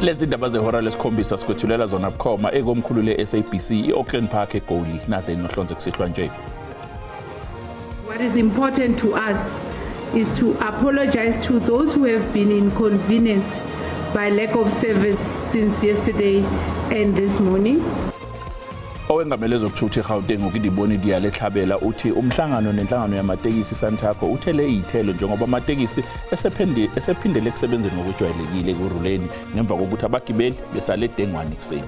Lezi ndaba zehora lesikhombisa sikwethulela zona bukhoma ekomkhulu le-SABC i-Auckland Park eGoli naze inohlonze kusihlwa nje. What is important to us is to apologize to those who have been inconvenienced by lack of service since yesterday and this morning. Owengamele ezokuthutha eGauteng uKidiboni Diale uthi umhlangano nenhlangano yamatekisi Santaco uthele izithelo njengoba amatekisi esephindele ekusebenzeni ngokujwayelekile Ekurhuleni ngemva kokuthi abagibeli besale dengwane ekuseni.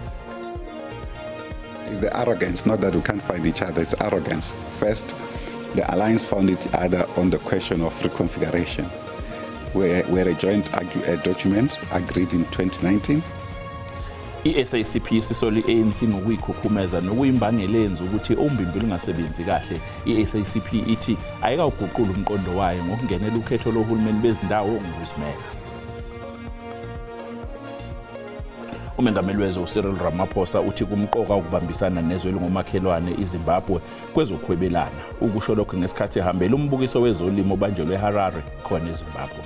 It's the arrogance, not that we can't find each other, it's arrogance. First, the alliance found each other on the question of reconfiguration, where a joint document agreed in 2019. I-SACP sisola i-ANC ngokuyikhukhumeza nokuyimbangela yenza ukuthi umbimbi lungasebenzi kahle. I-SACP ithi ayikawuguquli umqondo wayo ngokungenela ukhetho lohulumeni bezindawo ngokuzimela. Umengameli wezwe uCyril Ramaphosa uthi kumqoka ukubambisana nezwe elingomakhelwane iZimbabwe kwezokuhwebelana. Ukusho lokho ngesikhathi ehambela umbukiso wezolimo obanjelwe eHarare khona eZimbabwe.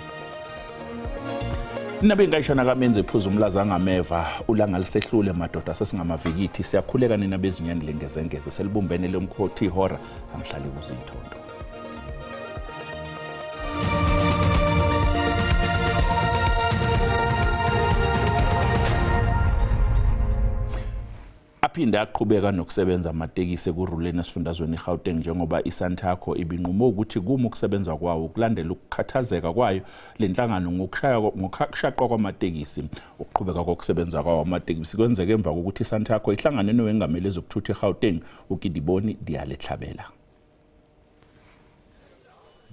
Nabengayishana kamenze ephuza umlaza angameva ulanga lisehlule madoda sesingamavikithi siyakhuleka nina bezinyani lengezengeze selibumbene lomkhothi ihora angihlali kuzithonto. Aphinde aqhubeka nokusebenza amatekisi Ekurhuleni esifundazweni iGauteng njengoba iSantaco ibinqume ukuthi kuma ukusebenza kwawo kulandela ukukhathazeka kwayo lenhlangano ngokushaqwa kwamatekisi. Ukuqhubeka kokusebenza kwawo amatekisi kwenzeke emva kokuthi iSantaco ihlangane nowengameli ezokuthutha eGauteng uKidiboni Diale Tlabela.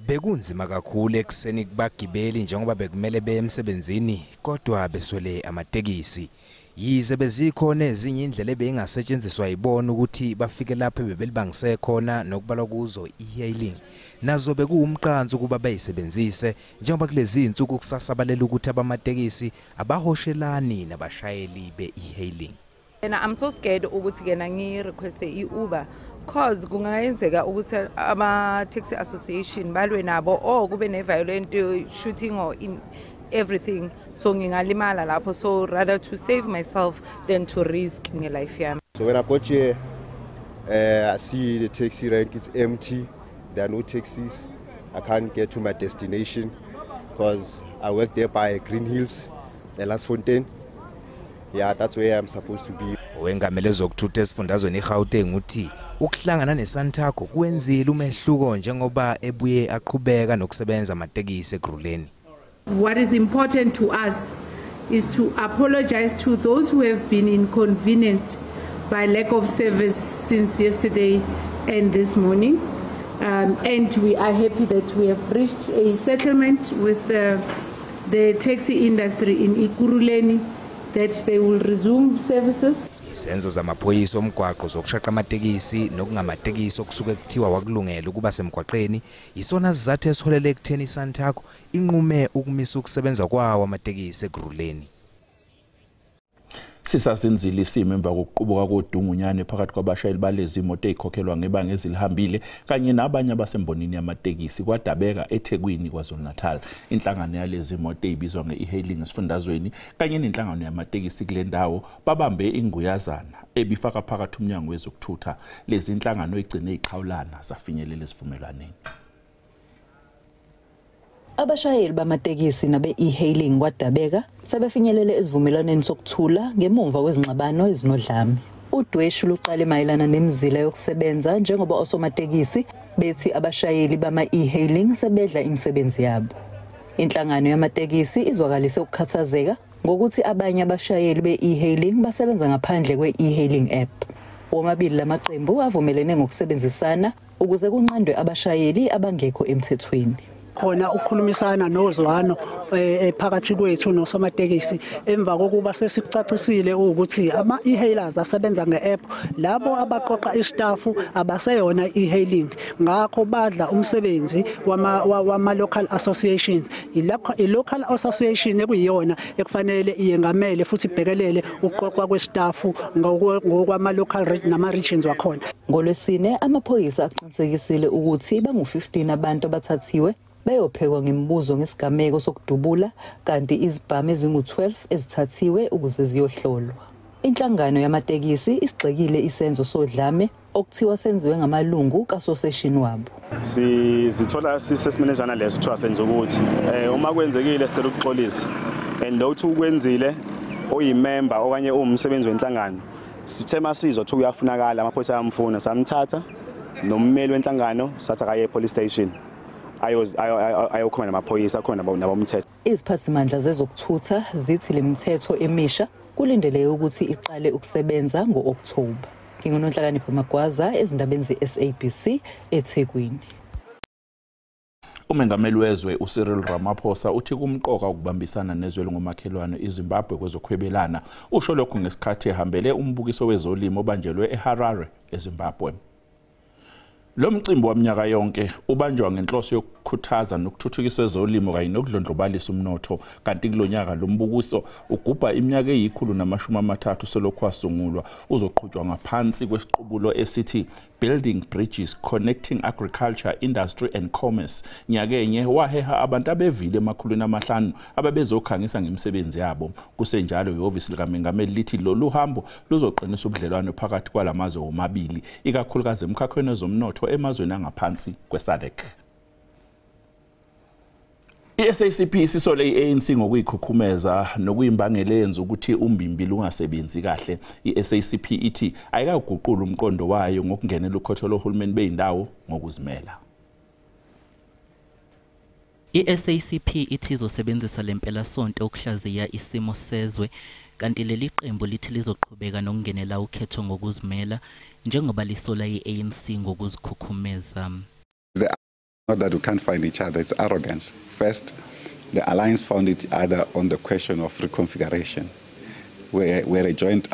Bekunzima kakhulu ekuseni kubagibeli njengoba bekumele beye emsebenzini kodwa beswele amatekisi. Yize bezikhona ezinye indlela ebeyingasetshenziswa yibona ukuthi bafike lapho bebelibangise khona nokubalwa kuzo e-hailing nazo bekuwumqanso ukuba bayisebenzise njengoba kulezi insuku kusasabalela ukuthi abamatekisi abahoshelani nabashayeli be-e-hailing. And I'm so scared ukuthi ke ngi-request i-Uber cause kungayenzeka ukuthi ama taxi association balwe nabo or kube ne-violent shooting or in everything, so ngingalimala lapho, so rather to save myself than to risk nge-life yami. So when I got here, I see the taxi rank is empty, there are no taxis, I can't get to my destination because I work there by Green Hills, the last fountain. Yeah, that's where I'm supposed to be. Owengamele ezokuthutha esifundazweni iGauteng uthi ukuhlangana neSantaco kwenzile umehluko njengoba ebuye aqhubeka nokusebenza amatekisi Ekurhuleni. What is important to us is to apologize to those who have been inconvenienced by lack of service since yesterday and this morning. And we are happy that we have reached a settlement with the taxi industry in Ekurhuleni that they will resume services. Isenzo zamaphoyisa omgwaqo zokushaqa amatekisi nokungamatekisi okusuke kuthiwa wakulungela ukuba semgwaqeni isona sizathu esiholele ekutheni iSantaco inqume ukumisa ukusebenza kwawo amatekisi Ekurhuleni. Sisasinzile isimo emva kokuqubuka kodungunyane phakathi kwabashayeli balezi imoto ezikhokhelwa ngebanga ezilihambile kanye nabanye abasembonini yamatekisi kwadabeka eThekwini KwaZulu-Natal. Inhlangano yalezi imoto ezibizwa nge-e-hailing esifundazweni kanye nenhlangano yamatekisi kule ndawo babambe inguyazana ebifaka phakathi umnyango wezokuthutha. Lezi inhlangano igcine iqhawulana zafinyelela esivumelwaneni. Abashayeli bamatekisi nabe-e-hailing kwadabeka sebefinyelele esivumelwaneni sokuthula ngemuva kwezingxabano ezinodlame. Udweshu luqale mayelana nemizila yokusebenza njengoba osomatekisi bethi abashayeli bama-e-hailing sebedla imisebenzi yabo. Inhlangano yamatekisi izwakalise ukukhathazeka ngokuthi abanye abashayeli be-e-hailing basebenza ngaphandle kwe-e-hailing app. Womabili lamaqembu avumelene ngokusebenzisana ukuze kunqandwe abashayeli abangekho emthethweni. Khona ukukhulumisana nozwano phakathi kwethu nosomatekisi emva kokuba sesikucacisile ukuthi ama e-hailers asebenza nge-app, labo abaqoqa istaff abaseyona e-hailing, ngakho badla umsebenzi wama local associations. I-local association ekuyiyona ekufanele iyengamele futhi ibhekelele ukuqoqwa kwestaff ngokwama local nama regions wakhona. NgoLwesine amaphoyisa aqinisekisile ukuthi bangu-15 abantu abathathiwe Beyophekwa ngemibuzo ngesigameko sokudubula kanti izibhamu ezingu-12 ezithathiwe ukuze ziyohlolwa. Inhlangano yamatekisi isigxekile isenzo sodlame okuthiwa senziwe ngamalungu kasoseshini wabo. Sizithola sisesimeni njana leso kuthiwa senza ukuthi uma kwenzekile sicela ukuxolisa, and lo uthi ukwenzile oyimember okanye uwumsebenzi wenhlangano, sithe masizwa ukuthi uyafunakala, amaphoyisa ayamfuna, samthatha nommeli wenhlangano sathi akaye police station ayokhona namaphoyisa akhona nabomthetho. Iziphathimandla zezokuthutha zithi le mithetho emisha kulindeleke ukuthi iqale ukusebenza ngo-Okthoba. NginguNonhlakanipho Magwaza ezindabeni ze-SABC eThekwini. Umengameli wezwe uCyril Ramaphosa uthi kumqoka ukubambisana nezwe ngomakhelwane iZimbabwe kwezokhwebelana. Usho lokhu ngesikhathi ehambele umbukiso wezolimo obanjelwe eHarare eZimbabwe. Lo mcimbi waminyaka yonke ubanjwa ngenhloso yokukhuthaza nokuthuthukisa ezolimo kanye nokudlondlobalisa umnotho, kanti kulonyaka lo mbukiso ugubha iminyaka eyi-130 selokhu wasungulwa. Uzoqhutshwa ngaphansi kwesiqubulo esithi Building Bridges Connecting Agriculture, Industry and Commerce. Nyakenye waheha abantu abevile 500 ababezokhangisa ngemisebenzi yabo. Kusenjalo ihhovisi likamengameli lithi lolu hambo luzoqinisa ubudlelwano phakathi kwalamazwe omabili, ikakhulukazi emkhakheni wezomnotho emazweni angaphansi kwe-SADC. I-SACP isisole i-ANC ngokuyikhukhumeza nokuyimbangela eyenza ukuthi umbimbi lungasebenzi kahle. I-SACP ithi ayikaguquli umqondo wayo ngokungenela ukhetho lohulumeni beyindawo ngokuzimela. I-SACP ithi izosebenzisa lempelasonto ukuhlaziya isimo sezwe, kanti leli qembu lithi lizoqhubeka nokungenela ukhetho ngokuzimela njengoba lisola i-ANC ngokuzikhukhumeza. Not that we can't find each other, it's arrogance. First, the alliance found each other on the question of reconfiguration, where a joint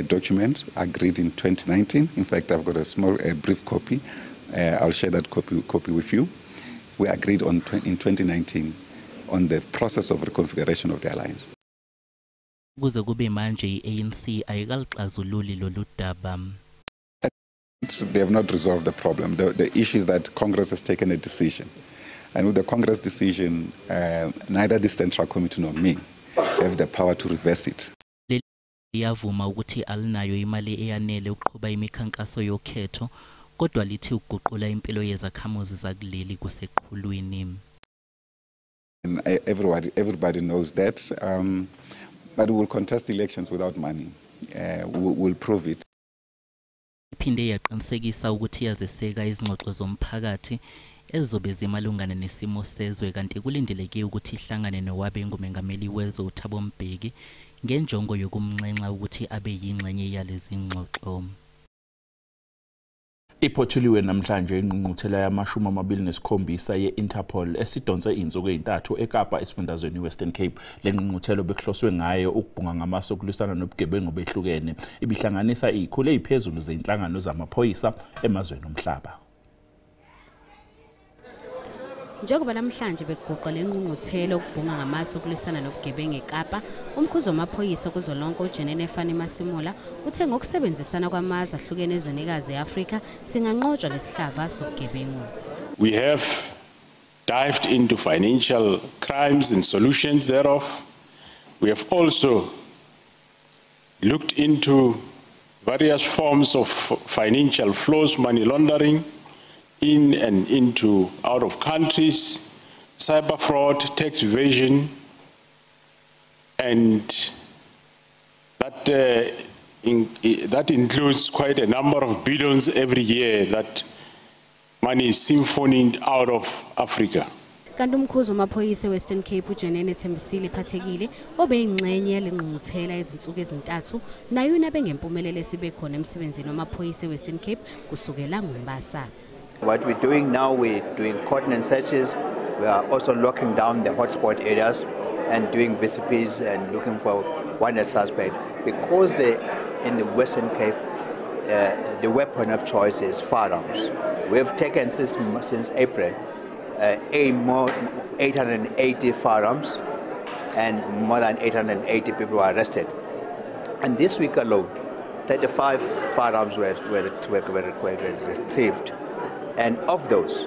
document agreed in 2019. In fact, I've got a brief copy. I'll share that copy with you. We agreed on in 2019 on the process of reconfiguration of the alliance. Kuze kube manje i-ANC ayikalixazululi lolu daba. They have not resolved the problem. The issue is that Congress has taken a decision. And with the Congress decision, neither the Central Committee nor me have the power to reverse it. Liyavuma ukuthi alinayo imali eyanele ukuqhuba imikhankaso yokhetho, kodwa lithi ukuguqula impilo yezakhamuzi zakuleli kuseqhulwini. And everybody knows that. But we will contest elections without money. We will prove it. Iphinde yaqinisekisa ukuthi iyazeseka izingxoxo zomphakathi ezizobe zimalungana nesimo sezwe, kanti kulindeleke ukuthi ihlangane nowabe ngumengameli wezwe uThabo Mbeki ngenjongo yokumnxenxa ukuthi abe yingxenye yalezi ngxoxo. Iphothuliwe namhlanje ingqungquthela yama-27 ye-Interpol esidonse insuku ezintathu eKapa esifundazweni Western Cape. Le ngqungquthelo bekuhloswe ngayo ukubhunga ngamasu okulwisana nobugebengu behlukene. Ibihlanganisa izikhulu eziphezulu zezinhlangano zamaphoyisa emazweni omhlaba. Njengoba namhlanje bekugoqa le ngqungquthelo ukubhunga ngamasu okulwisana nobugebengu eKapa, umkhuzi wamaphoyisa kuzolonke uJenene Fannie Masemola uthe ngokusebenzisana kwamazwe ahlukene ezwenikazi e-Afrika singanqotshwa lesihlava sobugebengu. We have dived into financial crimes and solutions thereof. We have also looked into various forms of financial flows, money laundering, in and into out of countries, cyber fraud, tax evasion, and that includes quite a number of billions every year that money is siphoning out of Africa. Kanti umkhuzi wamaphoyisa eWestern Cape uJenene Thembisile Phathekile obeyingxenye yalengqungquthela izinsuku ezintathu nayo inabe ngempumelelo esibe khona emsebenzini wamaphoyisa eWestern Cape kusukela ngoMbasa. What we're doing now, we're doing cordon and searches. We are also locking down the hotspot areas and doing VCPs and looking for wanted suspect. Because in the Western Cape, the weapon of choice is firearms. We have taken since April 880 firearms and more than 880 people were arrested. And this week alone, 35 firearms were retrieved. And of those,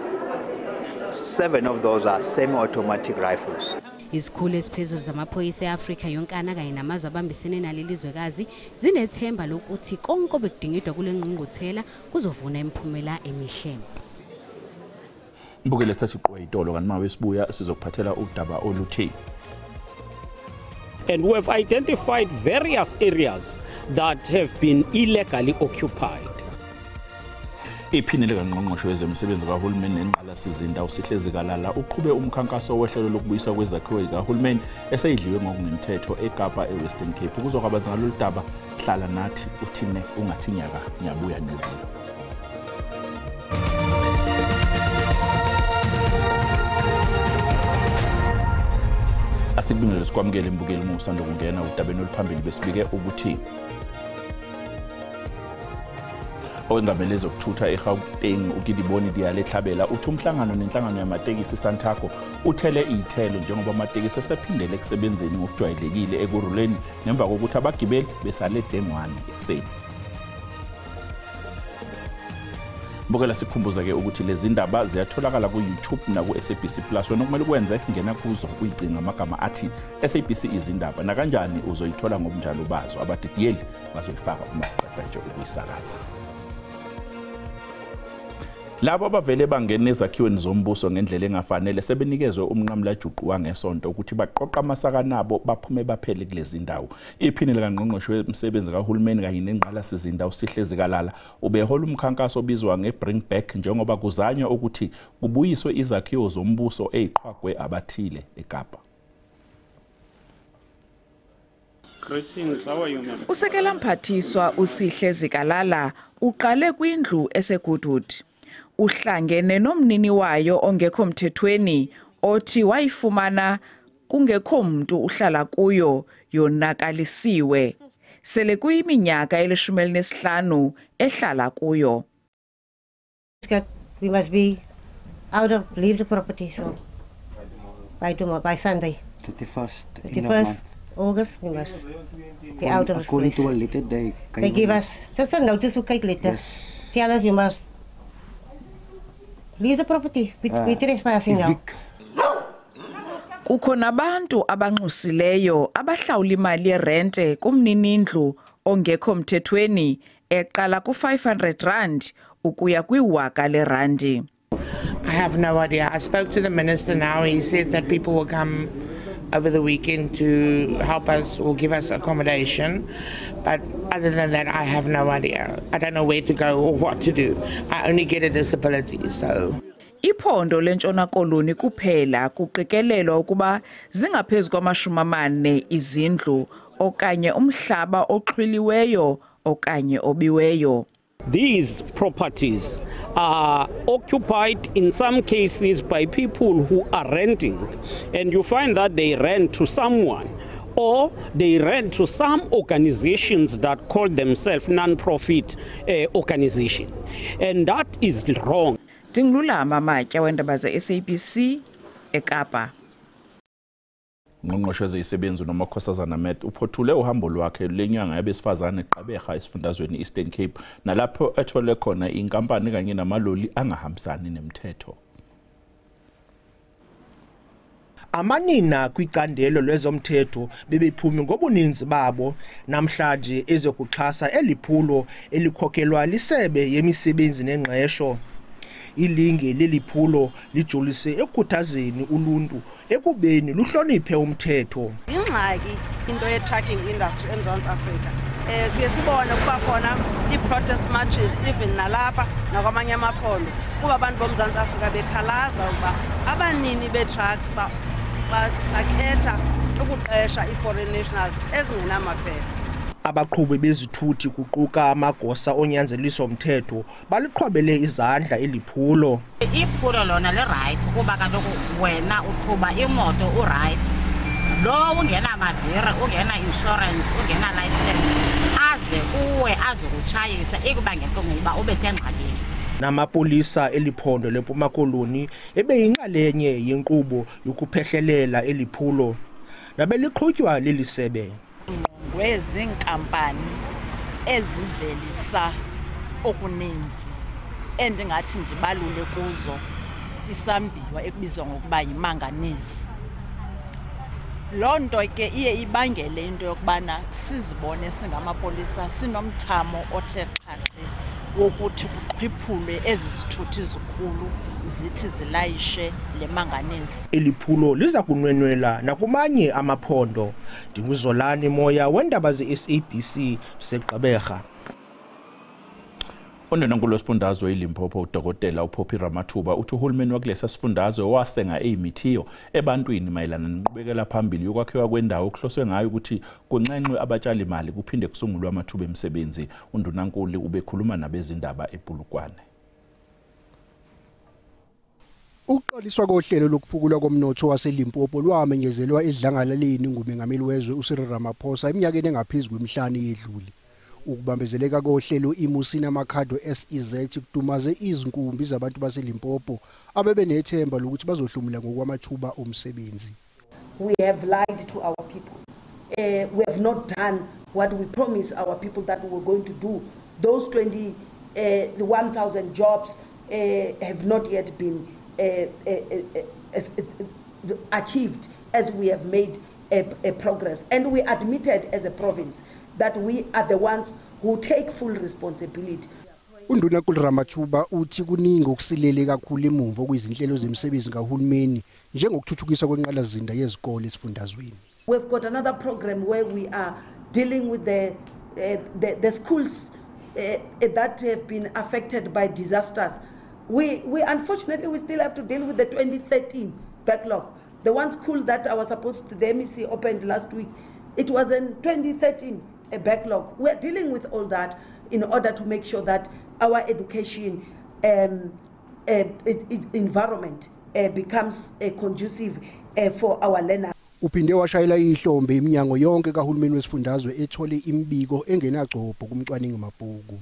7 of those are semi-automatic rifles. Izikhulu eziphezulu zamaphoyisa e-Afrika yonkana kanye namazwe abambisene naleli zwekazi zinethemba lokuthi konke obekudingidwa kule ngqungquthela kuzovuna imiphumela emihle. Mbukele sithatha iqwa itolo kanti uma sibuya sizokuphathela udaba oluthi. And we have identified various areas that have been illegally occupied. Iphini likaNgqongqoshe wezemisebenzi kahulumeni nenqalasizinda uSihle Zikalala uqhube umkhankaso wehlelo lokubuyiswa kwezakhiwo zikahulumeni eseyidliwe ngokungemthetho eKapa eWestern Cape. Ukuzokwabanzi ngalolu daba hlala nathi uthine ungathi nyaka ngiyabuya nezilo. Asikubingelele sikwamukele imbukeli uma usanda kungena udabeni oluphambili besibike ukuthi owengamele ezokuthutha eGauteng uKidiboni Diale-Tlabela uthi umhlangano nenhlangano yamatekisi Santaco uthele iy'thelo njengoba amatekisi esephindele ekusebenzeni ngokujwayelekile ekuruleni ngemva kokuthi abagibeli besale dengwane ekuseni. Mbukela sikhumbuza-ke ukuthi lezi ndaba ziyatholakala ku-YouTube naku-SABC Plus. Wena okumele ukwenze ngena kuzo uyicinga amagama athi SABC izindaba nakanjani uzoyithola ngobunjalo bazo. Abadidiyeli bazoyifaka uma siqeda nje ukuyisakaza. Labo abavele bangena ezakhiweni zombuso ngendlela engafanele sebenikezwe umnqamulajuqu wangesonto ukuthi baqoqa amasaka nabo baphume baphele kulezi ndawo. Iphini likaNgqongqoshe wemisebenzi kahulumeni kanye nenqalasizinda uSihle Zikalala ubehola umkhankaso obizwa nge-Bring Back njengoba kuzanywa ukuthi kubuyiswe izakhiwo zombuso eziqhwagwe abathile eKapa. Usekela mphathiswa uSihle Zikalala uqale kwindlu eseGoodwood. Uhlangene nomnini wayo ongekho mthethweni othi wayifumana kungekho muntu uhlala kuyo yonakalisiwe. Sele kuyiminyaka eli-15 ehlala kuyo. We must be out of leave the property so by tomorrow, by Sunday. 31st August we must be out of this place. According to a letter they give us just a notice we take letter. Yes. Tell us you must leave the property. We trespassing now. Kukho nabantu abanxusileyo abahlawula imali yerente kumninindlu ongekho mthethweni eqala ku-500 rand ukuya kwiwaka lerandi. I have no idea. I spoke to the minister now. He said that people will come over the weekend to help us or give us accommodation. But other than that, I have no idea. I don't know where to go or what to do. I only get a disability, so. Iphondo lentshona koloni kuphela kuqikelelwa ukuba zingaphezu kwama-40 izindlu okanye umhlaba oxhwiliweyo okanye obiweyo. These properties are occupied in some cases by people who are renting, and you find that they rent to someone or they rent to some organizations that call themselves non-profit organization, and that is wrong. Ndingululama Matya wendaba ze-SABC eKapa. Ngqongqoshe wezezisebenzi uNomakhosazana Meth uphothule uhambo lwakhe lenyanga yabesifazane eGqeberha esifundazweni Eastern Cape nalapho ethole khona inkampani kanye namaloli angahambisani nemithetho. Amanina kwicandelo lwezomthetho bebephumi ngobuninzi babo namhlanje ezokuxhasa eliphulo elikhokelwa lisebe yemisebenzi nengqesho. Ilinge leliphulo lijolise ekukhuthazeni uluntu ekubeni luhloniphe umthetho. Ingxaki into ye-trucking industry eMzantsi Afrika. Siye sibone kuba khona ii-protest marches even nalapha nakwamanye amaphondo kuba abantu boMzantsi Afrika bekhalaza ukuba abanini bee-trucks bakhetha ukuqesha ii-foreign nationals ezingenamaphepha. Abaqhubi bezithuthi kuquka amagosa onyanzeliso mthetho baliqhwabele izandla eliphulo. Iphulo lona li-right kuba kaloku wena uqhuba imoto u-right. Lo ungenamaviri, ungena-insurance, ungena-license aze kuwe azokutshayisa ikubangela ke ngokuba ube sengxakini. Namapolisa eliphondo leMpuma Koloni ebeyinxalenye yenkqubo yokuphehlelela eliphulo nabeliqhutywa leli sebe. Kwezinkampani ezivelisa okuninzi endingathi ndibalule kuzo isambiwa ekubizwa ngokuba yimanganese. Loo nto ke iye ibangele into yokubana sizibone singamapolisa sinomthamo othe xhaxhe wokuthi kuxhwiphulwe ezi zithuthi zikhulu zithi zilayishe le manganese. Eliphulo liza kunwenwela nakumanye amaphondo. NdinguZolani Moya wendaba ze-SABC ndiseGqeberha. Undunankulu wesifundazwe iLimpopo uDokotela uPhophi Ramathuba uthi uhulumeni wakulesa sifundazwe wasenga eyimithiyo ebantwini mayelana nenqubekela phambili yokwakhiwa kwendawo okuhloswe ngayo ukuthi kunxenxwe abatshalimali kuphinde kusungulwe amathuba emisebenzi. Undunankulu ubekhuluma nabezindaba ePolokwane. Ukuqaliswa kohlelo lokufukulwa komnotho waseLimpopo lwamenyezelwa edlangalaleni ngumengameli wezwe uCyril Ramaphosa eminyakeni engaphezu kwemihlanu eyedlule. Ukubambezeleka kohlelo iMusina Makhado SEZ kudumaze izinkumbi zabantu baseLimpopo abebenethemba lokuthi bazohlomula ngokwamathuba omsebenzi. We have lied to our people. We have not done what we promised our people that we were going to do. Those 1,000 jobs have not yet been achieved as we have made a progress. And we admitted as a province that we are the ones who take full responsibility. Undunankulu Ramathuba uthi kuningi okusilele kakhulu emuva kwezinhlelo zemisebenzi kahulumeni njengokuthuthukiswa kwenqalazinda yezikole esifundazweni. We've got another program where we are dealing with the schools that have been affected by disasters. We unfortunately we still have to deal with the 2013 backlog. The one school that I was supposed to, the MEC opened last week, it was in 2013 a backlog. We are dealing with all that in order to make sure that our education environment becomes conducive for our learners. Uphinde washayela ihlombe iminyango yonke kahulumeni wesifundazwe ethole imibiko engenagcobho kumcwaningi mabhuku.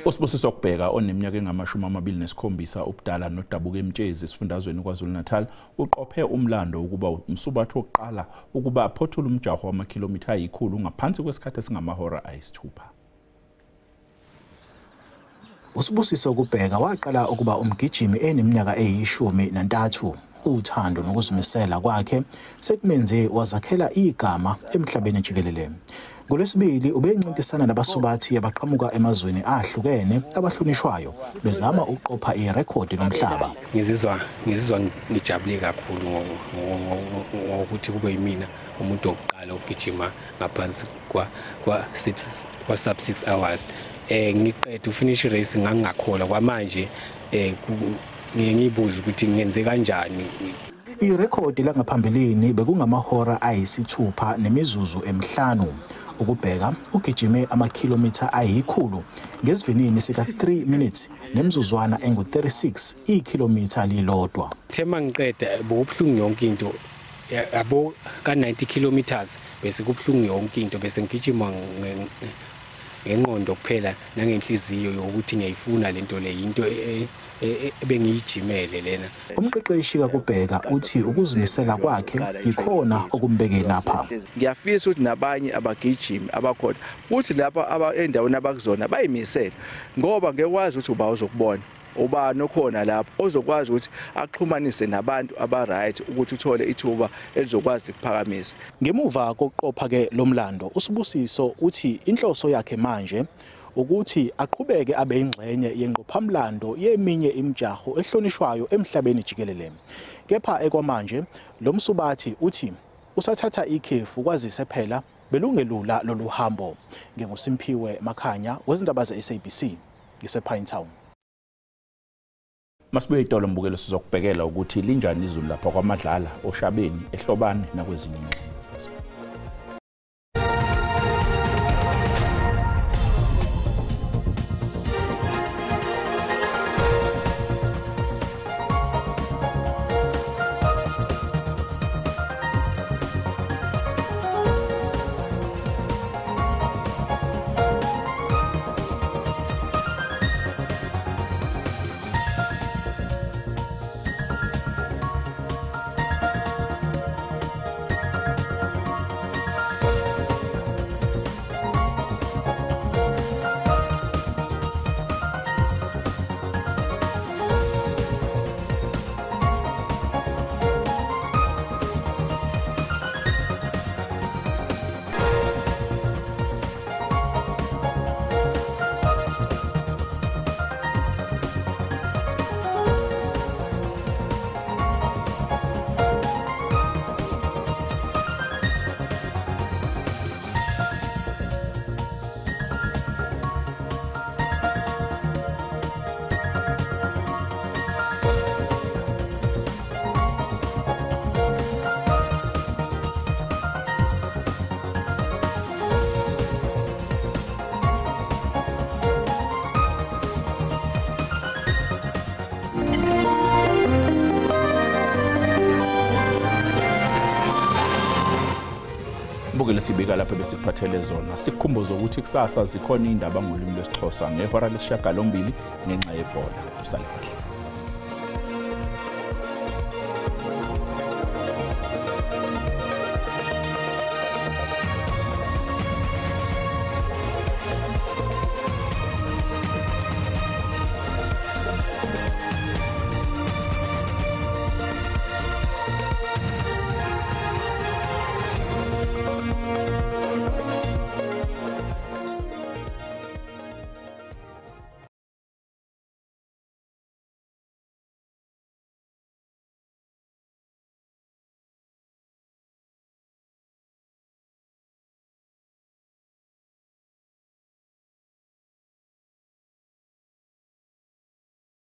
Usibusiso Kubheka oneminyaka engama-27 ubudala nodabuka eMtshezi esifundazweni KwaZulu-Natal uqophe umlando ukuba umsubathi wokuqala ukuba aphothule umjaho wamakhilomitha ayi-100 ngaphansi kwesikhathi esingamahora ayi-6. Usibusiso Kubheka waqala ukuba umgijimi eneminyaka eyi-13. Uthando nokuzimisela kwakhe sekumenze wazakhela igama emhlabeni jikelele. NgoLwesibili ubencintisana nabasubathi abaqhamuka emazweni ahlukene abahlonishwayo bezama ukuqopha irekhodi lomhlaba. Ngizizwa ngijabule kakhulu ngokuthi kube yimina umuntu wokuqala ukugijima ngaphansi kwa sub 6 hours. Ngiqeda ufinish race ngangakholwa kwamanje ngiyibuza ukuthi ngenze kanjani. Irekhodi langaphambilini bekungamahora ayi-6 nemizuzu emi-5. Ukubheka ugijime amakhilomitha ayi-100 ngesivinini sika-3 minutes nemizuzwana engu-36 ikhilomitha lilodwa. Thema ngiqeda bokubuhlungu yonke into yabo ka-90 kilometers bese kubuhlungu yonke into bese ngigijima ngengqondo kuphela nangenhliziyo yokuthi ngiyayifuna lento le into ebengiyijimele lena. Umqeqeshi kaKubheka uthi ukuzimisela kwakhe yikhona okumbeke lapha. Ngiyafisa ukuthi nabanye abagijimi abakhona kuthi lapha endaweni abakuzona bayimisele ngoba ngeke wazi ukuthi uba uzokubona ubani okhona lapho ozokwazi ukuthi axhumanise nabantu aba-right ukuthi uthole ithuba elizokwazi ukuphakamisa. Ngemuva kokuqopha ke lomlando, uSibusiso uthi inhloso yakhe manje ukuthi aqhubeke abe ingxenye yenqophamlando yeminye imijaho ehlonishwayo emhlabeni jikelele. Kepha ekwamanje lo msubathi uthi usathatha ikhefu kwazise phela belungelula lolu hambo. NginguSimphiwe Makhanya wezindaba ze-SABC ngisePinetown. Masibuye itolo mbukelo sizokubhekela ukuthi linjani izulu lapha kwaMadlala, Oshabeni, eHlobane nakwezinye ingxenye zaso. Mbukele sibika lapho besikuphathele zona. Sikukhumbuza ukuthi kusasa zikhona indaba ngolimi lwesiXhosa ngehora lesi-8 ngenxa yebhola. Usale kahle.